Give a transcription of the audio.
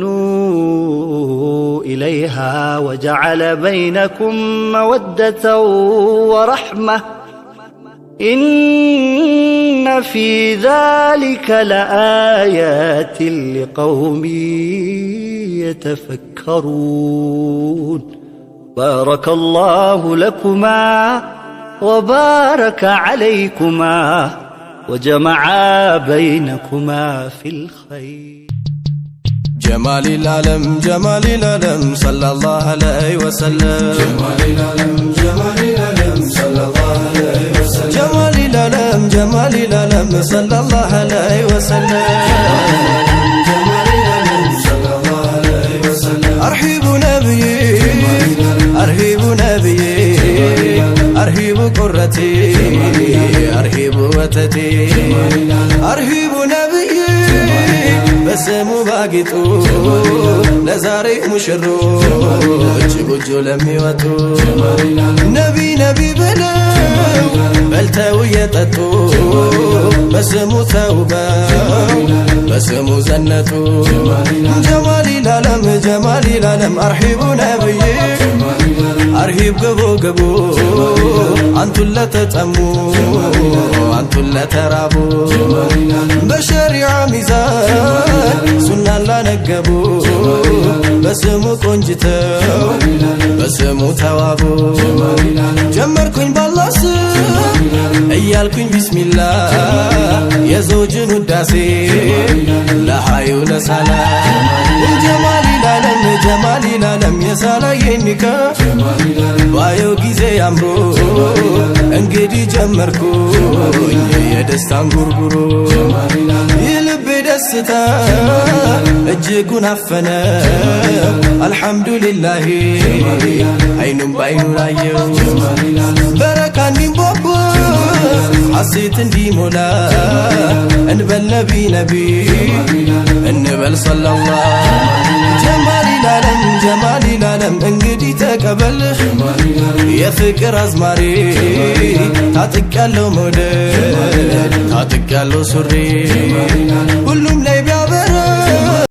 لتسكنوا إليها وجعل بينكم مودة ورحمة إن في ذلك لآيات لقوم يتفكرون. بارك الله لكما وبارك عليكما وجمع بينكما في الخير. جمال العالم، جمال العالم، صلى الله عليه وسلم. جمال العالم، جمال العالم، صلى الله عليه وسلم. جمال العالم، جمال العالم، صلى الله عليه وسلم. جمال العالم، صلى الله عليه وسلم. أرحب نبي، أرهب نبي، أرهب قرتي، أرهب ወተቴ፣ أرحب ነብይ በስሙ ባጊጡ ለዛሬ ሙሽሮች ጎጆ ለሚወጡ፣ ነቢ ነቢ ብለው በልተው እየጠጡ፣ በስሙ ተውበው በስሙ ዘነጡ። ጀማሊ ላለም፣ ጀማሊ ላለም፣ أرحب ነብይ፣ أرحب፣ ግቡ ግቡ፣ አንቱን ለተጠሙ፣ አንቱን ለተራቡ፣ በሸሪዓ ሚዛን ሱናን ላነገቡ፣ በስሙ ቆንጅተው በስሙ ተዋቡ። ጀመርኩኝ ባላህ ስም እያልኩኝ ቢስሚላ፣ የዘውጅን ውዳሴ ለሃዩ ለሳላ። ጀማሊ ላለም፣ ጀማሊ ላለም፣ የሳላዬን ኒካ ባየው ጊዜ አምሮ፣ እንግዲህ ጀመርኩኝ የደስታን ጉርጉሮ። የልቤ ደስታ እጅጉን አፈነ፣ አልሐምዱሊላሂ አይኑም ባይኑ ላየው። በረካ እንዲንቧቧ፣ ሐሴት እንዲሞላ እንበል ነቢ ነቢ እንበል ሰለላህ። ጀማሊ ላለም፣ ጀማሊ ላለም፣ እንግዲህ ተቀበል የፍቅር አዝማሪ። ታጥቅ ያለው መውደድ፣ ታጥቅ ያለው ሱሪ፣ ሁሉም